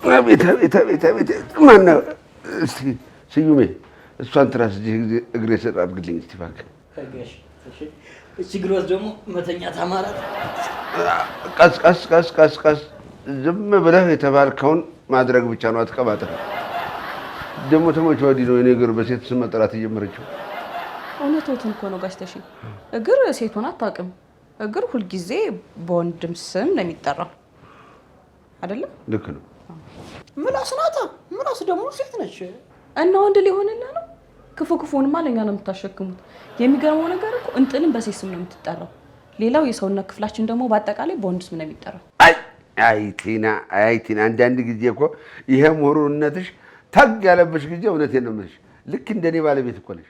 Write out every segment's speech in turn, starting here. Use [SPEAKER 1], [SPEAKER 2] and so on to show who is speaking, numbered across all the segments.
[SPEAKER 1] አቤት አቤት አቤት አቤት! ማነው እስቲ ስዩሜ፣ እሷን ትራስ እዚህ እግሬ ስር አድርግልኝ እስቲ እባክህ።
[SPEAKER 2] እቺ ግሮስ ደግሞ መተኛት አማራት።
[SPEAKER 1] ቀስ ቀስ ቀስ ቀስ ቀስ፣ ዝም ብለህ የተባልከውን ማድረግ ብቻ ነው። አትቀባጥር። ደግሞ ተመቼ ወዲህ ነው የእኔ እግር በሴት ስም መጠራት የጀመረችው?
[SPEAKER 3] እውነትዎትን እኮ ነው ጋሽ ተሼ። እግር ሴት ሆና አታውቅም። እግር ሁልጊዜ በወንድም ስም ነው የሚጠራው አይደለም?
[SPEAKER 1] ልክ ነው።
[SPEAKER 2] ምላስ ናታ። ምላስ ደግሞ ሴት ነች።
[SPEAKER 3] እና ወንድ ሊሆንልህ ነው? ክፉ ክፉንማ ለእኛ ነው የምታሸክሙት። የሚገርመው ነገር እኮ እንጥልም በሴት ስም ነው የምትጠራው። ሌላው የሰውነት ክፍላችን ደግሞ በአጠቃላይ በወንድ ስም ነው የሚጠራው።
[SPEAKER 1] አይ አይ ቲና፣ አይ ቲና፣ አንዳንድ ጊዜ እኮ ይሄ ምሁርነትሽ ታግ ያለብሽ ጊዜ እውነቴን ነው የምልሽ፣ ልክ እንደኔ ባለቤት እኮ ነሽ።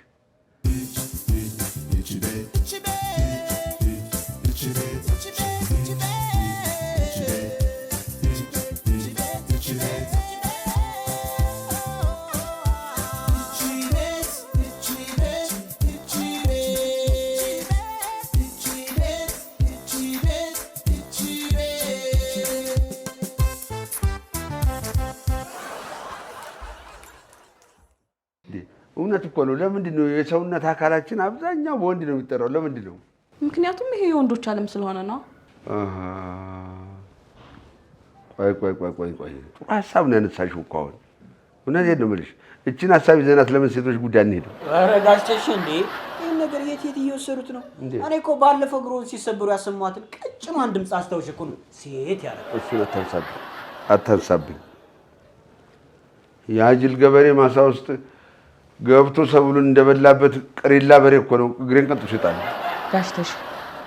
[SPEAKER 1] እውነት እኮ ነው። ለምንድን ነው የሰውነት አካላችን አብዛኛው በወንድ ነው የሚጠራው? ለምንድን ነው?
[SPEAKER 3] ምክንያቱም ይሄ የወንዶች ዓለም ስለሆነ ነው።
[SPEAKER 1] ቆይ ቆይ ቆይ ቆይ ቆይ፣ ጥሩ ሀሳብ ነው ያነሳሽው እኮ አሁን። እውነቴን ነው የምልሽ። እችን ሀሳብ ይዘናት ለምን ሴቶች ጉዳይ አንሄድም?
[SPEAKER 2] ኧረ ጋሽ ተሼ እንዴ፣ ይህን ነገር የት የት እየወሰዱት ነው? እኔ እኮ ባለፈው እግሮን ሲሰብሩ ያሰሟትን ቀጭኗን ድምፅ አስታውሽ እኮ ነው ሴት ያለ።
[SPEAKER 1] እሱን አታንሳብኝ፣ አታንሳብኝ። የአጅል ገበሬ ማሳ ውስጥ ገብቶ ሰብሉን እንደበላበት ቅሪላ በሬ እኮ ነው እግሬን ቀንጥሶ ይጣል።
[SPEAKER 3] ጋሽ ተሼ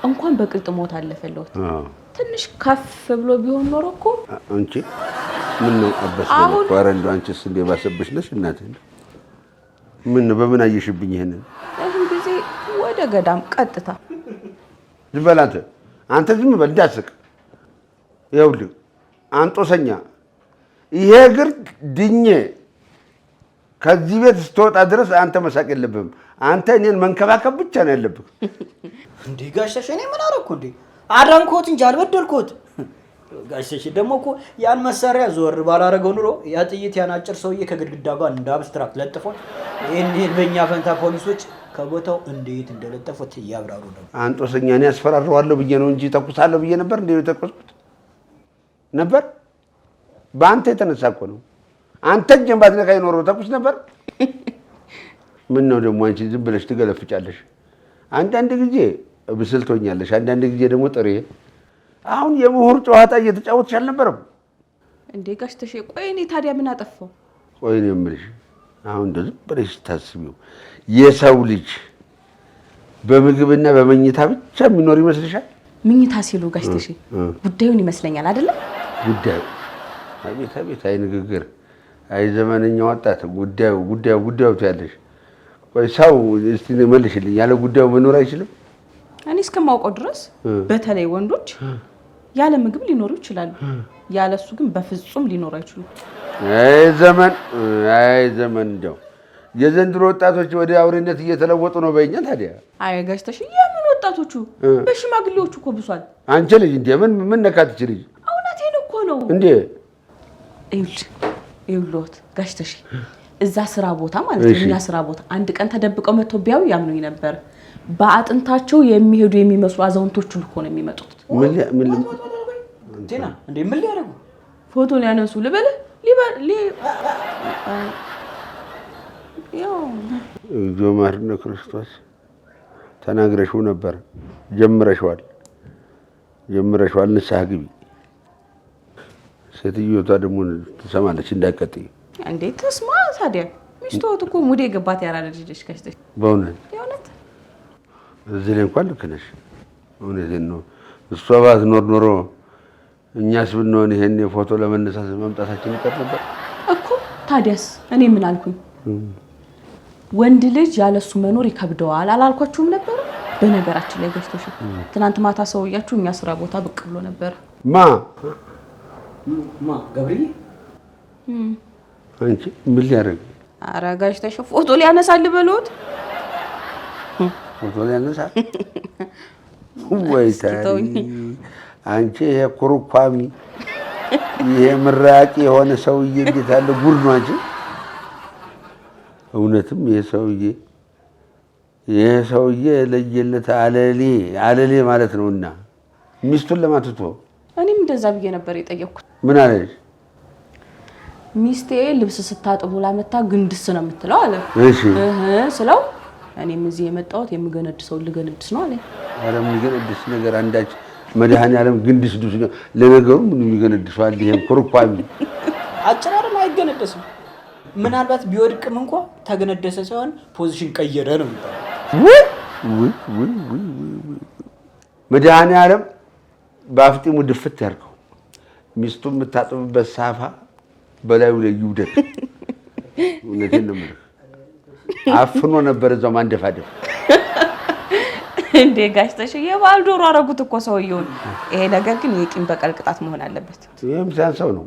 [SPEAKER 3] እንኳን በቅልጥ ሞት አለፈለሁት። ትንሽ ከፍ ብሎ ቢሆን ኖሮ እኮ።
[SPEAKER 1] አንቺ ምን ነው አበስ እኮ። ኧረ እንደው አንቺስ እንደ ባሰብሽ ነሽ እናቴ። ምን ነው በምን አየሽብኝ ይሄንን?
[SPEAKER 3] ይህን ጊዜ ወደ ገዳም ቀጥታ።
[SPEAKER 1] ዝም በል አንተ፣ አንተ ዝም በል እንዳስቅ። ይኸውልህ አንጦሰኛ፣ ይሄ እግር ድኜ ከዚህ ቤት ስትወጣ ድረስ አንተ መሳቅ የለብህም። አንተ እኔን መንከባከብ ብቻ ነው ያለብህ።
[SPEAKER 2] እንዴ ጋሽ ተሼ፣ እኔ ምን አደረኩ እንዴ? አዳንኮት እንጂ አልበደልኮት። ጋሽ ተሼ ደግሞ እኮ ያን መሳሪያ ዞር ባላረገው ኑሮ ያ ጥይት ያን አጭር ሰውዬ ከግድግዳ ጋር እንደ abstract ለጥፎት፣ ይህን በእኛ ፈንታ ፖሊሶች ከቦታው እንዴት እንደለጠፉት እያብራሩ ነው።
[SPEAKER 1] አንጦሰኛ፣ እኔ አስፈራረዋለሁ ብዬ ነው እንጂ ተኩሳለሁ ብዬ ነበር እንዴ የተኮስኩት ነበር? በአንተ የተነሳ እኮ ነው። አንተ እጄን ባትነካኝ ኖሮ ተኩስ ነበር። ምን ነው ደግሞ አንቺ ዝም ብለሽ ትገለፍጫለሽ? አንዳንድ ጊዜ ብስል ትሆኛለሽ፣ አንዳንድ ጊዜ ደግሞ ጥሬ። አሁን የምሁር ጨዋታ እየተጫወትሽ አልነበረም
[SPEAKER 3] እንዴ ጋሽ ተሼ? ቆይ እኔ ታዲያ ምን አጠፋው?
[SPEAKER 1] ቆይ ነው የምልሽ፣ አሁን እንደው ዝም ብለሽ ስታስቢው የሰው ልጅ በምግብና በመኝታ ብቻ የሚኖር ይመስልሻል?
[SPEAKER 3] ምኝታ ሲሉ ጋሽ ተሼ ጉዳዩን ይመስለኛል አይደለም?
[SPEAKER 1] ጉዳዩ። አቤት አቤት! አይ ንግግር፣ አይ ዘመነኛ ወጣት። ጉዳዩ ጉዳዩ ጉዳዩ ትያለሽ። ቆይ ሰው እስቲ መልሽልኝ፣ ያለ ጉዳዩ መኖር አይችልም?
[SPEAKER 3] እኔ እስከማውቀው ድረስ በተለይ ወንዶች ያለ ምግብ ሊኖሩ ይችላሉ። ያለ እሱ ግን በፍጹም ሊኖሩ አይችሉም።
[SPEAKER 1] አይ ዘመን፣ አይ ዘመን! እንደው የዘንድሮ ወጣቶች ወደ አውሬነት እየተለወጡ ነው በይኛ ታዲያ።
[SPEAKER 3] አይ ጋሽ ተሼ፣ የምን ወጣቶቹ? በሽማግሌዎቹ እኮ ብሷል።
[SPEAKER 1] አንቺ ልጅ እንዴ፣ ምን ምን ነካት ይች ልጅ?
[SPEAKER 3] እውነቴን እኮ ነው።
[SPEAKER 1] እንዴ?
[SPEAKER 3] ይኸውልህ፣ ይኸውልዎት ጋሽ ተሼ፣ እዛ ስራ ቦታ ማለት ነው፣ እኛ ስራ ቦታ አንድ ቀን ተደብቀው መጥተው ቢያዩ ያምኑኝ ነበር። በአጥንታቸው የሚሄዱ የሚመስሉ አዛውንቶች እኮ ነው የሚመጡት።
[SPEAKER 1] ምን
[SPEAKER 2] ቲና እንዴ፣ ምን ሊያደርጉ?
[SPEAKER 3] ፎቶ ሊያነሱ ልበልህ? ያው
[SPEAKER 1] እግዚኦ መሐረነ ክርስቶስ። ተናግረሽው ነበር፣ ጀምረሽዋል፣ ጀምረሽዋል። ንስሐ ግቢ። ሴትዮቷ ደግሞ ትሰማለች እንዳትቀጥይ።
[SPEAKER 3] እንዴ ትስማ ታዲያ። ሚስትዎት እኮ ሙዴ የገባት ያራዳ ልጅ ነች ጋሽ ተሼ።
[SPEAKER 1] በእውነት?
[SPEAKER 3] የእውነት።
[SPEAKER 1] እዚህ ላይ እንኳን ልክ ነሽ። እውነቴን ነው። እሷ ባትኖር ኖሮ እኛስ ብንሆን ይሄን ፎቶ ለመነሳት መምጣታችን ይቀር ነበር
[SPEAKER 3] እኮ። ታዲያስ እኔ ምን አልኩኝ? ወንድ ልጅ ያለሱ መኖር ይከብደዋል አላልኳችሁም ነበር? በነገራችን ላይ ጋሽ ተሼ፣ ትናንት ማታ ሰውያችሁ እኛ ስራ ቦታ ብቅ ብሎ ነበር።
[SPEAKER 1] ማ?
[SPEAKER 2] ማ፣ ገብርዬ?
[SPEAKER 1] አንቺ፣ ምን ሊያደርግ?
[SPEAKER 3] ኧረ ጋሽ ተሼ፣ ፎቶ ሊያነሳል በሎት።
[SPEAKER 1] ፎቶ ሊያነሳ ወይ?
[SPEAKER 3] ተውኝ።
[SPEAKER 1] አንቺ ይሄ ኩርኳሚ ይሄ ምራቂ የሆነ ሰውዬ እንዴት ያለ ጉድ ነው አንቺ! እውነትም ይሄ ሰውዬ ለየለት አለሌ አለሌ ማለት ነውና ሚስቱን ለማትቶ
[SPEAKER 3] እኔም እንደዛ ብዬ ነበር የጠየቅኩት።
[SPEAKER 1] ምን አለሽ?
[SPEAKER 3] ሚስቴ ልብስ ስታጥብ ውላ መታ ግንድስ ነው የምትለው አለ። እህ ስለው እኔም እዚህ የመጣሁት የምገነድሰውን ልገነድስ ነው አለ።
[SPEAKER 1] ኧረ የሚገነድስ ነገር አንዳች መድኃኒዓለም ግንድስ ዱስ ነው። ለነገሩ ምን የሚገነድሰው አለ? ይሄ ኩርኳሚ።
[SPEAKER 2] አጭር አይደል? አይገነደስም። ምናልባት ቢወድቅም እንኳ ተገነደሰ ሳይሆን position ቀየረ ነው የሚባለው።
[SPEAKER 1] ውይ ውይ ውይ ውይ ውይ! መድኃኒዓለም በአፍጢሙ ድፍት ያድርገው። ሚስቱ የምታጥብበት ሳፋ በላዩ ላይ ይውደቅ። እውነቴን ነው የምልህ። አፍኖ ነበር እዛው ማንደፋደፍ።
[SPEAKER 3] እንዴ ጋሽ ተሽዬ፣ የበዓል ዶሮ አደረጉት እኮ ሰውየውን። ይሄ ነገር ግን የቂም በቀል ቅጣት መሆን አለበት።
[SPEAKER 1] ይህም ሲያንሰው ነው፣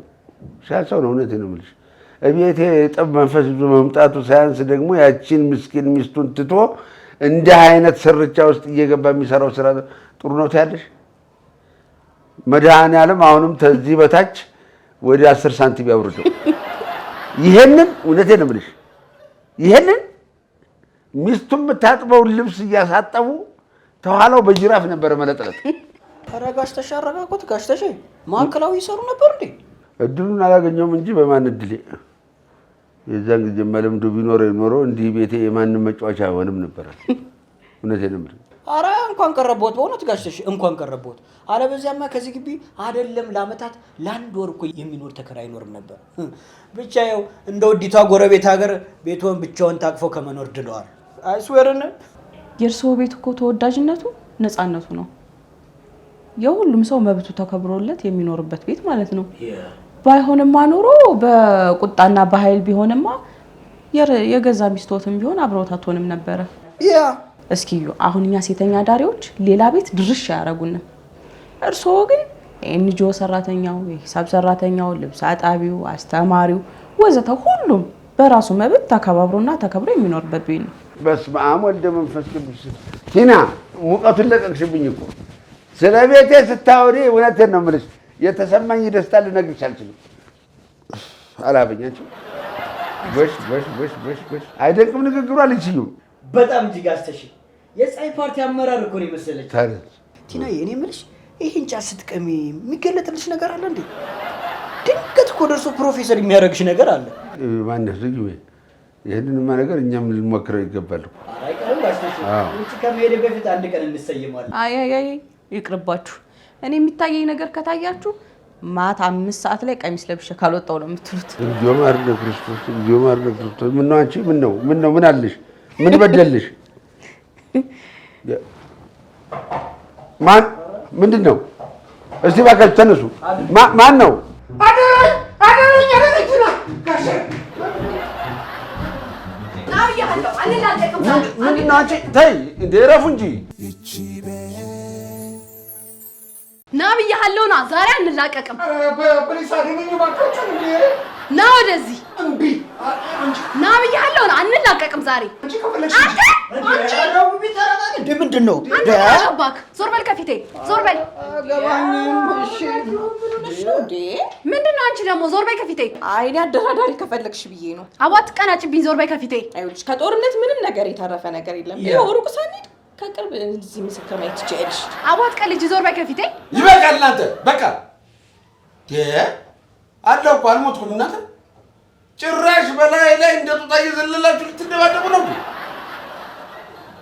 [SPEAKER 1] ሲያንሰው ነው። እውነቴን ነው የምልሽ። እቤቴ የጠብ መንፈስ ይዞ መምጣቱ ሳያንስ ደግሞ ያቺን ምስኪን ሚስቱን ትቶ እንዲህ አይነት ስርቻ ውስጥ እየገባ የሚሰራው ስራ ጥሩ ነው ትያለሽ? መድኃኒዓለም አሁንም ከዚህ በታች ወደ 10 ሳንቲም ያውርደው። ይሄንን እውነቴን ነው የምልሽ፣ ይሄንን ሚስቱን የምታጥበውን ልብስ እያሳጠቡ ተኋላው በጅራፍ ነበረ መለጥለጥ።
[SPEAKER 2] ኧረ ጋሽ ተሼ አረጋጉት። ጋሽ ተሼ ማዕከላዊ ይሰሩ ነበር እንዴ?
[SPEAKER 1] እድሉን አላገኘውም እንጂ በማን እድሌ። የዛን ጊዜ ልምዱ ቢኖረኝ ኖሮ እንዲህ ቤቴ የማንም መጫወቻ አይሆንም ነበረ። እውነቴን ነው የምልህ።
[SPEAKER 2] አረ እንኳን ቀረቦት፣ በእውነት ጋሽ ተሼ እንኳን ቀረቦት። አለበዚያማ ከዚህ ግቢ አይደለም ለአመታት ለአንድ ወር እኮ የሚኖር ተከራይ አይኖርም ነበር። ብቻ ያው እንደ ውዲቷ ጎረቤት ሀገር ቤትዎን ብቻውን ታቅፈው ከመኖር ድለዋል። I swear።
[SPEAKER 3] የእርስዎ ቤት እኮ ተወዳጅነቱ ነፃነቱ ነው። የሁሉም ሰው መብቱ ተከብሮለት የሚኖርበት ቤት ማለት ነው። ባይሆንማ ኖሮ በቁጣና በኃይል ቢሆንማ የገዛ ሚስትዎትም ቢሆን አብረውት አትሆንም ነበረ። እስኪ እዩ፣ አሁን እኛ ሴተኛ አዳሪዎች ሌላ ቤት ድርሽ አያደርጉንም። እርስዎ ግን የ NGO ሰራተኛው፣ የሂሳብ ሰራተኛው፣ ልብስ አጣቢው፣ አስተማሪው ወዘተ ሁሉም በራሱ መብት ተከባብሮና ተከብሮ የሚኖርበት ቤት ነው።
[SPEAKER 1] በስመ አብ ወልደ መንፈስ ቅዱስ። ቲና፣ ሙቀቱን ለቀቅሽብኝ እኮ። ስለ ቤቴ ስታወሪ እውነቴን ነው የምልሽ የተሰማኝ ደስታ ልነግርሽ አልችልም። አላበኝ አንቺ። ጎሽ ጎሽ ጎሽ ጎሽ ጎሽ! አይደንቅም ንግግሯ ልጅ ስዩም?
[SPEAKER 2] በጣም እንጂ ጋሽ ተሼ፣ የፀሐይ ፓርቲ አመራር እኮ ነው የመሰለች።
[SPEAKER 1] ታዲያ።
[SPEAKER 2] ቲናዬ፣ እኔ የምልሽ ይህን ጫት ስትቀሚ የሚገለጥልሽ ነገር አለ እንዴ? ድንገት እኮ ደርሶ ፕሮፌሰር የሚያደርግሽ ነገር አለ።
[SPEAKER 1] ማነው ስዩሜ? ይህንንማ ነገር እኛም ልንሞክረው ይገባል እኮ።
[SPEAKER 2] ኧረ አይቀርም ጋሽ ተሼ። ውጭ ከመሄድ በፊት አንድ ቀን እንሰየማለን።
[SPEAKER 3] አይ አይ አይ፣ ይቅርባችሁ። እኔ የሚታየኝ ነገር ከታያችሁ ማታ 5 ሰዓት ላይ ቀሚስ ለብሼ ካልወጣሁ ነው የምትሉት።
[SPEAKER 1] እግዚኦ መሐረነ ክርስቶስ! እግዚኦ መሐረነ ክርስቶስ! ምነው አንቺ፣ ምነው ምነው ምን አለሽ? ምን በደልሽ? ማን ምንድን ነው? እስቲ እባካችሁ ተነሱ። ማን ነው? አደረኝ አደረኝ ጋሼ። ምንድን ነው አንቺ? ተይ እንደ እረፉ እንጂ።
[SPEAKER 4] ና ብያለሁ። ና፣ ዛሬ አንላቀቅም።
[SPEAKER 5] Please አድነኝ እባካችሁ። እንዴ!
[SPEAKER 4] ና ወደዚህ።
[SPEAKER 5] እምቢ። አንቺ
[SPEAKER 4] ና ብያለሁ። ና፣ አንላቀቅም ዛሬ።
[SPEAKER 5] አንቺ ከፈለግሽ
[SPEAKER 4] አንተ አንቺ
[SPEAKER 2] እንዴ ምንድን ነው?
[SPEAKER 4] አንተ ምን አገባክ? ዞር በል ከፊቴ፣ ዞር በል።
[SPEAKER 5] አገባኝም። እሺ።
[SPEAKER 4] ምንድን ነው አንቺ ደግሞ? ዞር በይ ከፊቴ።
[SPEAKER 3] አይ እኔ አደራዳሪ ከፈለግሽ ብዬ ነው።
[SPEAKER 4] አቧ አትቀናጭብኝ። ዞር በይ ከፊቴ።
[SPEAKER 3] አይውልሽ ከጦርነት ምንም ነገር የተረፈ ነገር የለም። ይኸው ሩቅ ሳንሄድ ከቅርብ እዚህ ምስክር ማየት ትችያለሽ።
[SPEAKER 4] አቧ አትቀልጂ። ዞር በይ ከፊቴ።
[SPEAKER 1] ይበቃል። እናንተ በቃ አለሁ እኮ፣ አልሞትኩም። እናንተ ጭራሽ በላይ ላይ እንደ ጦጣ እየዘለላችሁ ልትደባደቡ ነው።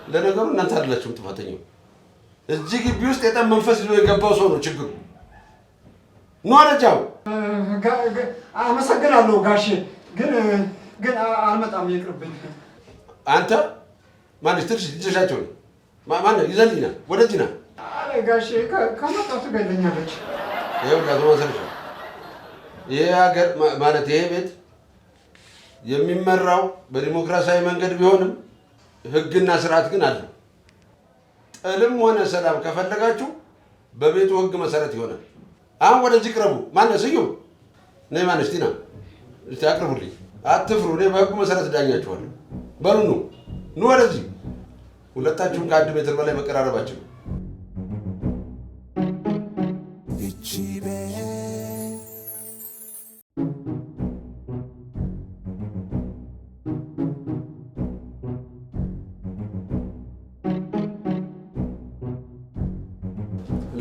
[SPEAKER 1] ለነገሩ እናንተ አይደላችሁም ጥፋተኛው። እዚህ ግቢ ውስጥ የጠብ መንፈስ ይዞ የገባው ሰው ነው ችግሩ። ኑ አለጃው።
[SPEAKER 5] አመሰግናለሁ ጋሼ፣ ግን አልመጣም፣ ይቅርብኝ።
[SPEAKER 1] አንተ ማነሽ? ትንሽ ይዘሻቸው ነው። ማነው? ይዘልኝ ና፣ ወደዚህ ና።
[SPEAKER 5] አረ ጋሼ፣ ከመጣሁ ትገለኛለች።
[SPEAKER 1] ይኸውልህ አቶ ማሰረሻ፣ ይሄ ሀገር ማለት ይሄ ቤት የሚመራው በዲሞክራሲያዊ መንገድ ቢሆንም ሕግና ስርዓት ግን አለው። ጥልም ሆነ ሰላም ከፈለጋችሁ በቤቱ ሕግ መሰረት ይሆናል። አሁን ወደዚህ ቅረቡ። ማነው ስዩም? ነይ፣ ማነሽ ቲና፣ እስቲ አቅርቡልኝ። አትፍሩ፣ እኔ በሕጉ መሰረት እዳኛችኋለሁ። በሉ ኑ ኑ ወደዚህ። ሁለታችሁም ከ1 ሜትር በላይ መቀራረባችሁ።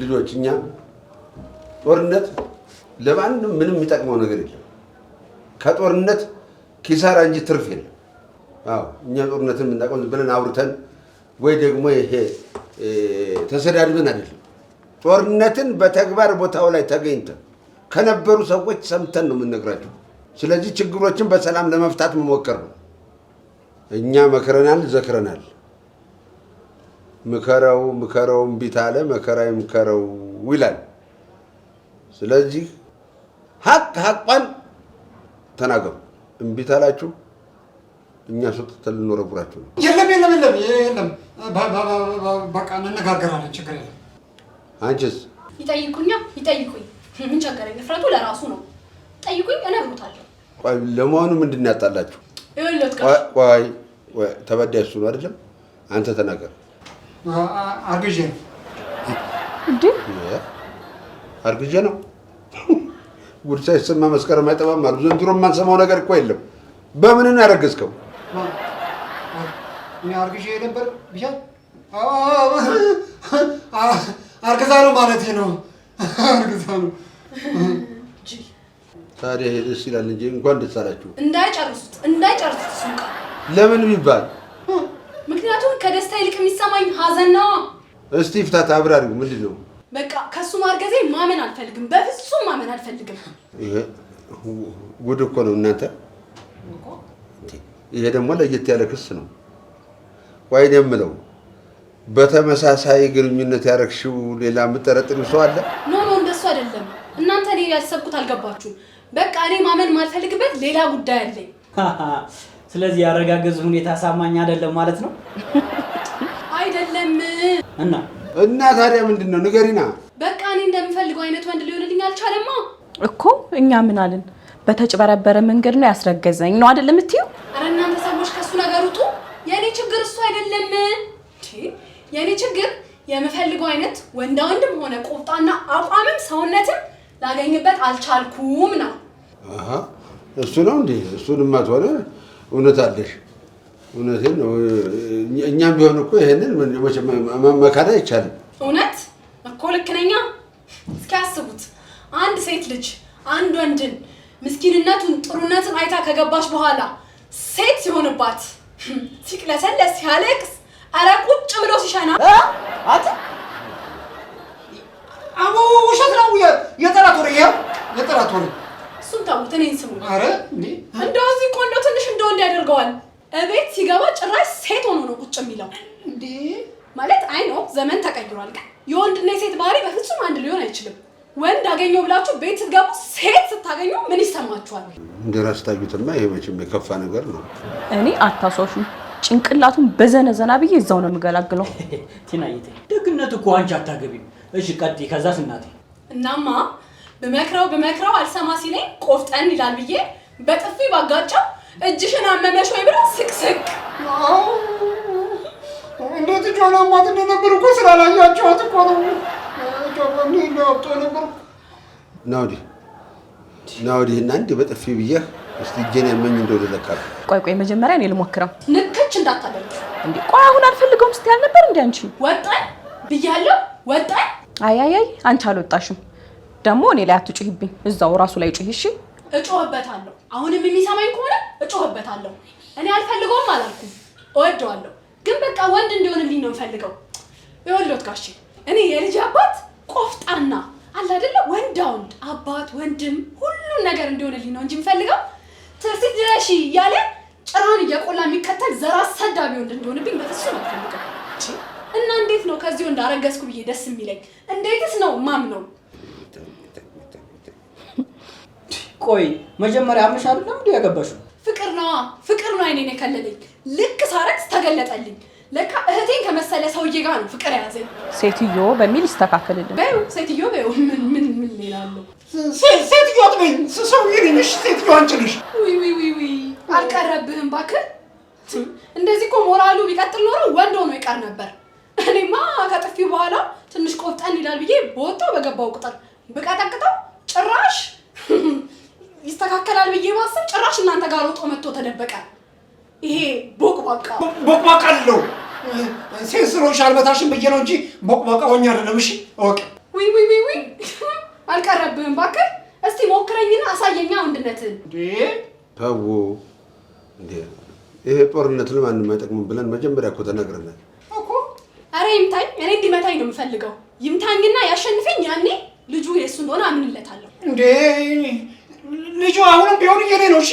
[SPEAKER 1] ልጆች፣ እኛ ጦርነት ለማንም ምንም የሚጠቅመው ነገር የለም። ከጦርነት ኪሳራ እንጂ ትርፍ የለም። አዎ፣ እኛ ጦርነትን የምናውቀው ዝም ብለን አውርተን ወይ ደግሞ ይሄ ተሰዳድበን አይደለም። ጦርነትን በተግባር ቦታው ላይ ተገኝተን ከነበሩ ሰዎች ሰምተን ነው የምንነግራቸው። ስለዚህ ችግሮችን በሰላም ለመፍታት መሞከር ነው። እኛ መክረናል፣ ዘክረናል። ምከረው ምከረው እምቢ ታለ መከራ ይምከረው ይላል። ስለዚህ ሀቅ ሀቋን ተናገሩ። እምቢ ታላችሁ እኛ አስወጥተን ልንወረውራችሁ ነው።
[SPEAKER 5] የለም የለም የለም የለም፣ በቃ እንነጋገራለን፣ ችግር የለም።
[SPEAKER 1] አንቺስ?
[SPEAKER 4] ይጠይቁኛ፣ ይጠይቁኝ። ምን ቸገረኝ? ንፍረቱ ለራሱ ነው። ጠይቁኝ፣ እነግሮታለሁ።
[SPEAKER 1] ቆይ፣ ለመሆኑ ምንድን ነው ያጣላችሁ?
[SPEAKER 4] ይኸውልህ።
[SPEAKER 1] ቆይ ቆይ ቆይ፣ ተበዳይ እሱ ነው አይደለም? አንተ ተናገር።
[SPEAKER 5] አርግዤ ነው።
[SPEAKER 3] እንዴ?
[SPEAKER 1] አርግዤ ነው። ጉድ ሳይሰማ መስከረም አይጠባም አሉ። ዘንድሮ የማንሰማው ነገር እኮ የለም። በምን ነው ያረገዝከው?
[SPEAKER 5] እኔ አርግዤ ነበር ብቻ አርግዛ ነው ማለት ነው። አርግዛ ነው።
[SPEAKER 1] ታዲያ ይሄ ደስ ይላል እንጂ፣ እንኳን ደስ አላችሁ።
[SPEAKER 4] እንዳይጨርሱት፣ እንዳይጨርሱት እሱን ቃል።
[SPEAKER 1] ለምን ቢባል?
[SPEAKER 4] ምክንያቱም ከደስታ ይልቅ የሚሰማኝ ሀዘን ነዋ።
[SPEAKER 1] እስቲ ፍታት፣ አብራሪው ምንድን ነው?
[SPEAKER 4] በቃ ከእሱ ማርገዜ ማመን አልፈልግም። በፍጹም ማመን አልፈልግም።
[SPEAKER 1] ይሄ ጉድ እኮ ነው እናንተ። ይሄ ደግሞ ለየት ያለ ክስ ነው። ቆይ እኔ የምለው በተመሳሳይ ግንኙነት ያረግሽው ሌላ የምጠረጥሪው ሰው አለ?
[SPEAKER 4] No, no፣ እንደሱ አይደለም። እናንተ እኔ ያሰብኩት አልገባችሁም። በቃ እኔ ማመን ማልፈልግበት ሌላ ጉዳይ አለኝ።
[SPEAKER 2] ስለዚህ ያረጋገዙ ሁኔታ አሳማኝ አይደለም ማለት ነው?
[SPEAKER 4] አይደለም።
[SPEAKER 2] እና?
[SPEAKER 1] እና ታዲያ ምንድን ነው፣ ንገሪና።
[SPEAKER 4] በቃ እኔ እንደምፈልገው አይነት ወንድ ሊሆንልኝ አልቻለማ።
[SPEAKER 3] እኮ እኛ ምን አልን? በተጭበረበረ መንገድ ነው ያስረገዘኝ ነው አይደል የምትይው?
[SPEAKER 4] ኧረ እናንተ ሰዎች ከእሱ ነገር ውጡ። የእኔ ችግር እሱ አይደለም። እንዴ፣ የእኔ ችግር የምፈልገው አይነት ወንዳ ወንድም ሆነ ቆፍጣና አቋምም ሰውነትም ላገኝበት አልቻልኩም ነው።
[SPEAKER 1] አሃ፣ እሱ ነው እንዴ? እሱንማ ከሆነ እውነት አለሽ። እውነቴን ነው። እኛም ቢሆን እኮ ይሄንን መቼም መካድ አይቻልም።
[SPEAKER 4] እውነት እኮ ልክ ነኛ። እስኪ አስቡት፣ አንድ ሴት ልጅ አንድ ወንድን ምስኪንነቱን ጥሩነትን አይታ ከገባች በኋላ ሴት ሲሆንባት፣ ሲቅለሰለስ፣ ሲያለቅስ፣ ኧረ ቁጭ ብሎ ሲሸና።
[SPEAKER 2] አንተ።
[SPEAKER 5] አቦ ውሸት ነው። የጠላት ወሬ፣ ይኸው የጠላት ወሬ።
[SPEAKER 4] እሱን ተዉት፣ እኔን ስሙ።
[SPEAKER 5] አረ እንዴ!
[SPEAKER 4] እንደው እዚህ እኮ እንደው ትንሽ እንደ ወንድ ያደርገዋል። እቤት ሲገባ ጭራሽ ሴት ሆኖ ነው ቁጭ የሚለው።
[SPEAKER 5] እንዴ!
[SPEAKER 4] ማለት I know ዘመን ተቀይሯል፣ ግን የወንድና የሴት ባህሪ በፍጹም አንድ ሊሆን አይችልም። ወንድ አገኘው ብላችሁ ቤት ስትገቡ ሴት ስታገኙ ምን ይሰማችኋል?
[SPEAKER 1] እንደ ራስ ታዩትማ ይሄ መቼም የከፋ ነገር ነው።
[SPEAKER 3] እኔ አታሷሹ፣ ጭንቅላቱን በዘነዘና ብዬ እዛው ነው የምገላግለው።
[SPEAKER 2] ቲናዬ ተይ፣ ደግነቱ እኮ አንቺ አታገቢም። እሺ ቀጥይ፣ ከዛስ እናቴ?
[SPEAKER 4] እናማ ብመክረው ብመክረው አልሰማ ሲለኝ ቆፍጠን ይላል ብዬ በጥፊ ባጋጨው እጅሽን አመመሽ ወይ ብሎ ስቅስቅ።
[SPEAKER 5] አዎ፣ እንዴት እጇን አሟት እንደነበር እኮ ስላላያቸዋት እኮ ነው። እጇን ለወቅቶ ነበር።
[SPEAKER 1] ና ወዲህ፣ ና ወዲህ እና እንዲህ በጥፊ ብዬህ እስቲ እጄን ያመኝ እንደው ልለካ።
[SPEAKER 3] ቆይ ቆይ፣ መጀመሪያ እኔ ልሞክረው።
[SPEAKER 4] ንክች እንዳታደርግ።
[SPEAKER 3] እንዴ ቆይ፣ አሁን አልፈልገውም ስትይ አልነበር እንዴ አንቺ?
[SPEAKER 4] ወጣን ብያለሁ፣ ወጣን።
[SPEAKER 3] አይ አይ አይ፣ አንቺ አልወጣሽም። ደግሞ እኔ ላይ አትጩሂብኝ፣ እዛው ራሱ ላይ ጩሂ እሺ።
[SPEAKER 4] እጮህበታለሁ። አሁንም የሚሰማኝ ከሆነ እጮህበታለሁ። እኔ አልፈልገውም አላልኩም፣ እወደዋለሁ። ግን በቃ ወንድ እንዲሆንልኝ ነው የምፈልገው። ይኸውልዎት ጋሼ፣ እኔ የልጅ አባት ቆፍጣና አለ አይደለ ወንዳ ወንድ አባት ወንድም ሁሉን ነገር እንዲሆንልኝ ነው እንጂ የምፈልገው ትርሲት ድረሺ እያለ ጭራውን እየቆላ የሚከተል ዘር አሰዳቢ ወንድ እንዲሆንብኝ በፍጹም አልፈልግም። እና እንዴት ነው ከዚህ ወንድ አረገዝኩ ብዬ ደስ የሚለኝ? እንዴትስ ነው ማምነው?
[SPEAKER 2] ቆይ መጀመሪያ አምነሽ አይደለም እንዴ ያገባሽው?
[SPEAKER 4] ፍቅር ነዋ፣ ፍቅር ነው አይኔን የከለለኝ። ልክ ሳረግዝ ተገለጠልኝ። ለካ እህቴን ከመሰለ ሰውዬ ጋር ነው ፍቅር የያዘኝ።
[SPEAKER 3] ሴትዮ በሚል ይስተካከልልን።
[SPEAKER 4] በይው ሴትዮ በይው። ምን ምን ምን ሌላ አለው?
[SPEAKER 5] ሴትዮ አትበይኝ፣ ሰውዬ ነኝ። እሺ ሴትዮ አንቺ ነሽ።
[SPEAKER 4] ውይ ውይ ውይ ውይ፣ አልቀረብህም እባክህ። እንደዚህ እኮ ሞራሉ ቢቀጥል ኖሮ ወንድ ሆኖ ይቀር ነበር። እኔማ ከጥፊው በኋላ ትንሽ ቆፍጠን ይላል ብዬ በወጣው በገባው ቁጥር ብቀጠቅጠው ጭራሽ ይስተካከላል ብዬ ማሰብ ጭራሽ እናንተ ጋር ሮጦ መጥቶ ተደበቀ። ይሄ ቦቅቧቃ።
[SPEAKER 5] ቦቅቧቃ አለው። ሴት ስለሆንሽ አልመታሽም ብዬ ነው እንጂ ቦቅቧቃ ሆኜ አይደለም። እሺ እወቂ።
[SPEAKER 4] ውይ። ውይ ውይ ውይ ውይ፣ አልቀረብህም እባክህ። እስቲ ሞክረኝና አሳየኛ ወንድነትህን።
[SPEAKER 5] እንዴ
[SPEAKER 1] ተው እንዴ! ይሄ ጦርነት ለማንም አይጠቅምም ብለን መጀመሪያ እኮ ተናግረናል።
[SPEAKER 5] እኮ
[SPEAKER 4] አረ ይምታኝ፣ እኔ እንዲመታኝ ነው የምፈልገው። ይምታኝና ያሸንፈኝ፣ ያኔ ልጁ የእሱ እንደሆነ አምንለታለሁ።
[SPEAKER 5] እንዴ ልጁ አሁንም ቢሆን የኔ ነው። እሺ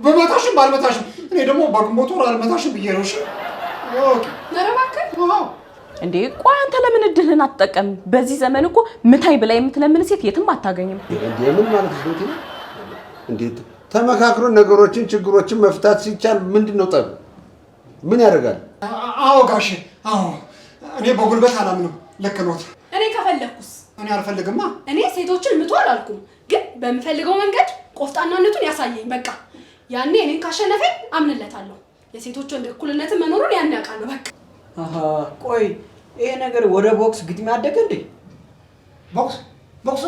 [SPEAKER 5] በመታሽም ባልመታሽም እኔ ደግሞ በግንቦት ወር አልመታሽም ብዬ ነው። እሺ okay።
[SPEAKER 4] ኧረ እባክህ
[SPEAKER 5] አዎ
[SPEAKER 3] እንዴ ቆይ አንተ ለምን እድልህን አትጠቀም? በዚህ ዘመን እኮ ምታኝ ብላ የምትለምን ሴት የትም አታገኝም።
[SPEAKER 1] እንዴ ምን ማለት ነው? እንዴት ተመካክሮ ነገሮችን ችግሮችን መፍታት ሲቻል ምንድን ነው ጠብ? ምን ያደርጋል?
[SPEAKER 5] አዎ ጋሼ፣ አዎ እኔ በጉልበት አላምንም። ልክ ኖት።
[SPEAKER 4] እኔ ከፈለግኩስ?
[SPEAKER 5] እኔ አልፈልግማ።
[SPEAKER 4] እኔ ሴቶችን ምቱ አላልኩም፣ ግን በምፈልገው መንገድ ቆፍጣናነቱን ያሳየኝ። በቃ ያኔ እኔን ካሸነፈኝ አምንለታለሁ። የሴቶች ወንድ እኩልነትን መኖሩን ያን ያውቃለሁ። በቃ
[SPEAKER 2] አሃ፣ ቆይ ይሄ ነገር ወደ ቦክስ ግጥሚያ አደገ እንዴ?
[SPEAKER 5] ቦክስ ቦክስ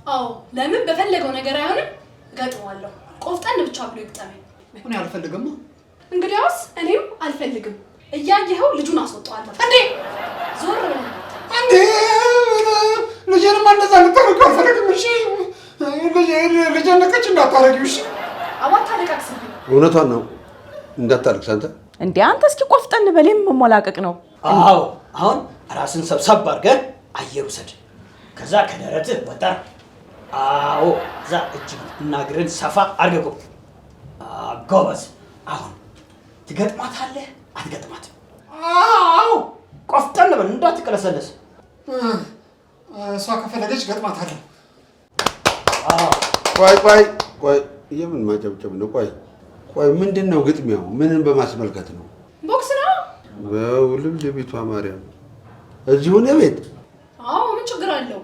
[SPEAKER 4] አዎ፣ ለምን በፈለገው ነገር አይሆንም? እገጥመዋለሁ። ቆፍጠን ብቻ ብሎ ይግጠመኝ።
[SPEAKER 5] እኔ አልፈልግማ።
[SPEAKER 4] እንግዲያውስ እኔም አልፈልግም። እያየኸው ልጁን አስወጣዋለሁ። እንዴ ዞር ብለህ
[SPEAKER 5] እንዴ ልጄንማ እንደዛ ልታደርጊው አልፈልግም። እሺ ልጄን ነቀች እንዳታደርጊው። እሺ
[SPEAKER 4] አዋት አለቃቅስብኝ።
[SPEAKER 1] እውነቷን ነው። እንዳታልቅስ አንተ።
[SPEAKER 3] እንዴ አንተ እስኪ ቆፍጠን በል፣ መሞላቀቅ ነው።
[SPEAKER 2] አዎ አሁን ራስን ሰብሰብ አድርገህ አየር ውሰድ። ከዛ ከደረትህ ወጠር። አዎ እዛ እጅ እና እግርን ሰፋ አድርገህ ቁም። ጎበዝ። አሁን ትገጥማታለህ አትገጥማትም?
[SPEAKER 5] አዎ
[SPEAKER 2] ቆፍጠን በል እንዳትቀለሰለስ።
[SPEAKER 5] እሷ ከፈለገች ገጥማታለሁ።
[SPEAKER 1] ቆይ ቆይ ቆይ፣ የምን ማጨብጨብ ነው? ቆይ ቆይ፣ ምንድን ነው ግጥሚያው? ምንን በማስመልከት ነው?
[SPEAKER 4] ቦክስ ነው።
[SPEAKER 1] በውልም ለቤቷ ማርያም እዚሁ ነው ቤት።
[SPEAKER 4] አዎ ምን ችግር አለው?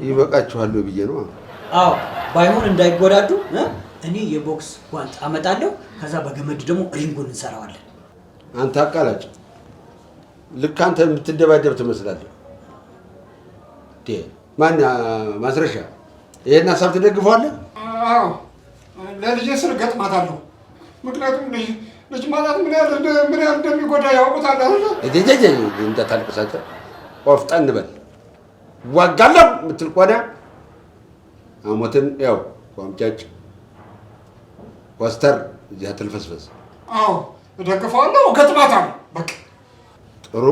[SPEAKER 1] ይበቃችኋል ብዬ ነው።
[SPEAKER 2] አዎ ባይሆን እንዳይጎዳዱ እኔ የቦክስ ጓንት አመጣለሁ። ከዛ በገመድ ደግሞ ring ኡን እንሰራዋለን።
[SPEAKER 1] አንተ አቃላጭ፣ ልክ አንተ የምትደባደብ ትመስላለህ። ማን ማስረሻ፣ ይሄን ሀሳብ ትደግፈዋለህ?
[SPEAKER 5] አዎ ለልጄ ስል ገጥማታለሁ። ምክንያቱም ልጅ ማጣት ምን ያህል እንደሚጎዳ ያውቁታል አይደል?
[SPEAKER 1] እንዳታልቅስ አንተ፣ ቆፍጠን በል። ዋጋለሁ የምትል ከሆነ አሞትን ያው ቆምጨጭ ኮስተር፣ እዚህ አትልፈስፈስ።
[SPEAKER 5] አዎ እደግፈዋለሁ፣ ገጥማታለሁ። በቃ
[SPEAKER 1] ጥሩ።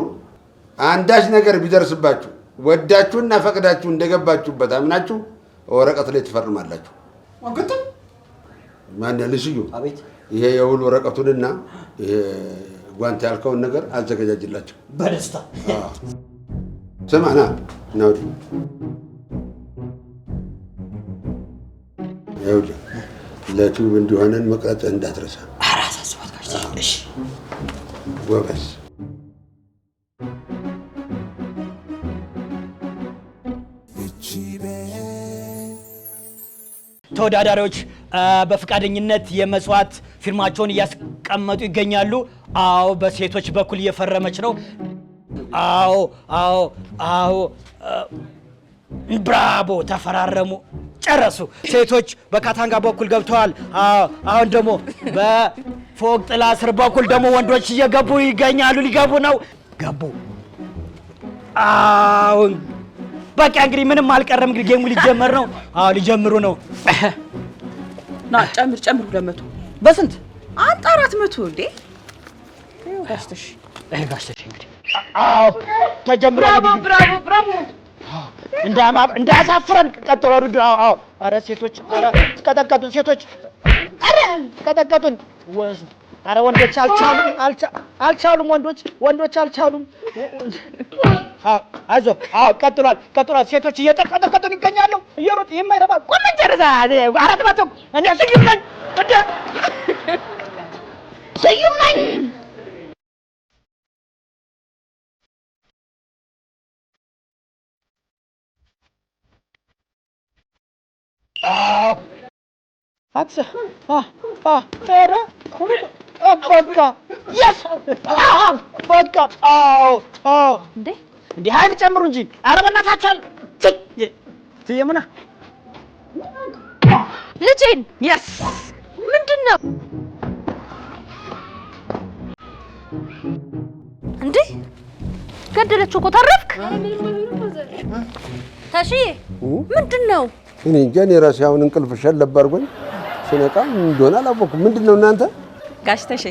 [SPEAKER 1] አንዳች ነገር ቢደርስባችሁ ወዳችሁና ፈቅዳችሁ እንደገባችሁበት አምናችሁ ወረቀት ላይ ትፈርማላችሁ።
[SPEAKER 5] ግጥም
[SPEAKER 1] ማን ልስዩ?
[SPEAKER 2] አቤት።
[SPEAKER 1] ይሄ የውል ወረቀቱንና ይሄ ጓንት ያልከውን ነገር አዘገጃጅላቸው።
[SPEAKER 2] በደስታ።
[SPEAKER 1] ስማ ና ና ወዲህ። ይኸውልህ ለቲዩብ እንዲሆነን መቅረጽ እንዳትረሳ።
[SPEAKER 2] ኧረ አሳስባት ጋሽ። እሺ
[SPEAKER 1] ጎበዝ።
[SPEAKER 2] ተወዳዳሪዎች በፈቃደኝነት የመስዋዕት ፊርማቸውን እያስቀመጡ ይገኛሉ። አዎ በሴቶች በኩል እየፈረመች ነው። አዎ አዎ አዎ፣ ብራቦ ተፈራረሙ፣ ጨረሱ። ሴቶች በካታንጋ በኩል ገብተዋል። አዎ አሁን ደግሞ በፎቅ ጥላ ስር በኩል ደግሞ ወንዶች እየገቡ ይገኛሉ። ሊገቡ ነው። ገቡ። አሁን በቃ እንግዲህ ምንም አልቀረም። እንግዲህ game ኡ ሊጀመር ነው። አዎ ሊጀምሩ ነው።
[SPEAKER 3] ና ጨምር ጨምር፣ 200
[SPEAKER 2] በስንት?
[SPEAKER 3] አንተ 400 እንዴ? ይኸው ጋሽ ተሽ።
[SPEAKER 2] ይሄ ጋሽ ተሽ እንግዲህ አዎ ተጀምሯል።
[SPEAKER 3] Bravo bravo።
[SPEAKER 2] እንዳያሳፍረን ቀጥሎ። አዎ ኧረ ሴቶች ኧረ ቀጠቀጡን፣ ሴቶች ኧረ ቀጠቀጡን። ኧረ ወንዶች አልቻሉም፣ አልቻሉም፣ ወንዶች አልቻሉም። አይዞህ። አዎ ቀጥሏል፣ ቀጥሏል። ሴቶች እየተቀጠቀጡን ይገኛሉ። እየሮጡ የማይረባ ቆመን ጨርሳ 400። እኔ ስዩም ነኝ፣ እንደ ስዩም ነኝ። በቃ በቃ አዎ አዎ።
[SPEAKER 3] እንዴ
[SPEAKER 2] እንዴ ኃይል ጨምሩ እንጂ። ኧረ በእናታችሁ ትየሙና
[SPEAKER 3] ልጄን yes ምንድን ነው እንዴ?
[SPEAKER 6] ገደለችው እኮ ተረፍክ። ተሺ ምንድን ነው?
[SPEAKER 1] እኔ እንጃ። እኔ ራሴ አሁን እንቅልፍ ሸለብ አድርጎኝ ስነቃ ምን እንደሆነ አላወኩም። ምንድን ነው እናንተ?
[SPEAKER 3] ጋሽ ተሼ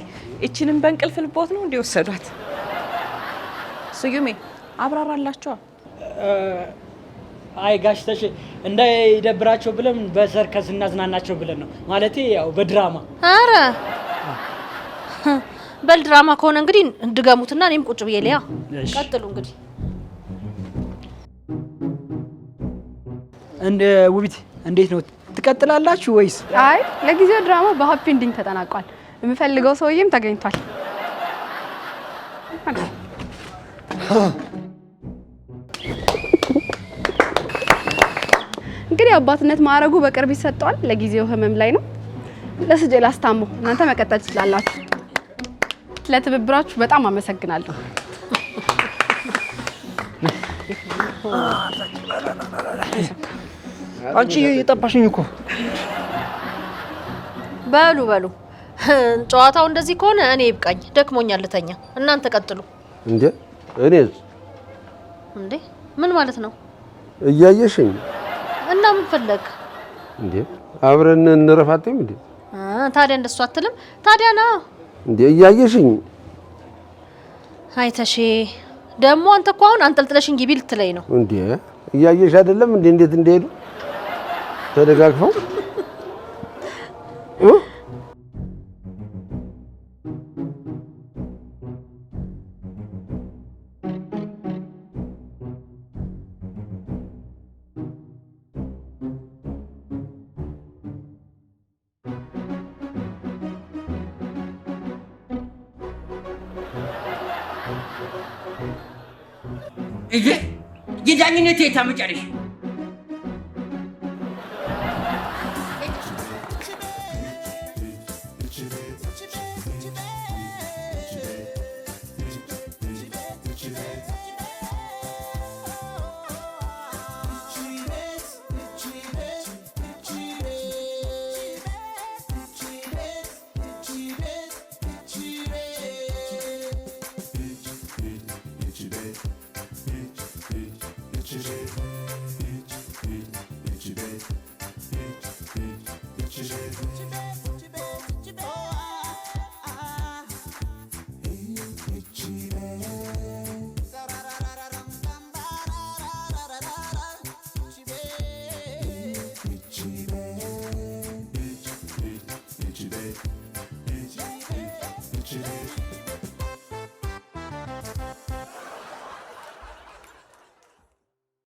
[SPEAKER 3] እቺንም በእንቅልፍ ልቦት ነው እንዴ ወሰዷት? ስዩሜ አብራራላቸዋ።
[SPEAKER 2] አይ ጋሽ ተሼ እንዳይደብራቸው ብለን በሰርከስ እናዝናናቸው ብለን ነው። ማለቴ ያው በድራማ።
[SPEAKER 6] ኧረ በል ድራማ ከሆነ እንግዲህ እንድገሙትና እኔም ቁጭ ብዬ ልያ። ቀጥሉ እንግዲህ።
[SPEAKER 2] እንደ ውቢት እንዴት ነው ትቀጥላላችሁ ወይስ?
[SPEAKER 4] አይ ለጊዜው ድራማ በ happy ending ተጠናቋል። የምፈልገው ሰውዬም ተገኝቷል። እንግዲህ አባትነት ማዕረጉ በቅርብ ይሰጠዋል። ለጊዜው ህመም ላይ ነው። ለስጄ ላስታሞ እናንተ መቀጠል ትችላላችሁ። ለትብብራችሁ በጣም አመሰግናለሁ።
[SPEAKER 2] አንቺ የጠባሽኝ እኮ።
[SPEAKER 6] በሉ በሉ ጨዋታው እንደዚህ ከሆነ እኔ ይብቃኝ፣ ደክሞኛል፣ ልተኛ። እናንተ ቀጥሉ።
[SPEAKER 1] እንዴ እኔስ?
[SPEAKER 6] እንዴ ምን ማለት ነው?
[SPEAKER 1] እያየሽኝ
[SPEAKER 6] እና ምን ፈለግ?
[SPEAKER 1] እንዴ አብረን እንረፋትም እንዴ?
[SPEAKER 6] ታዲያ እንደሱ አትልም? ታዲያ ና
[SPEAKER 1] እንዴ እያየሽኝ።
[SPEAKER 6] አይተሽ ደግሞ አንተ እኮ አሁን አንጠልጥለሽኝ ግቢ ልትለኝ ነው
[SPEAKER 1] እንዴ? እያየሽ አይደለም እንዴ እንዴት እንደሄዱ ተደጋግፈው?
[SPEAKER 7] የዳኝነት የታመጫለሽ?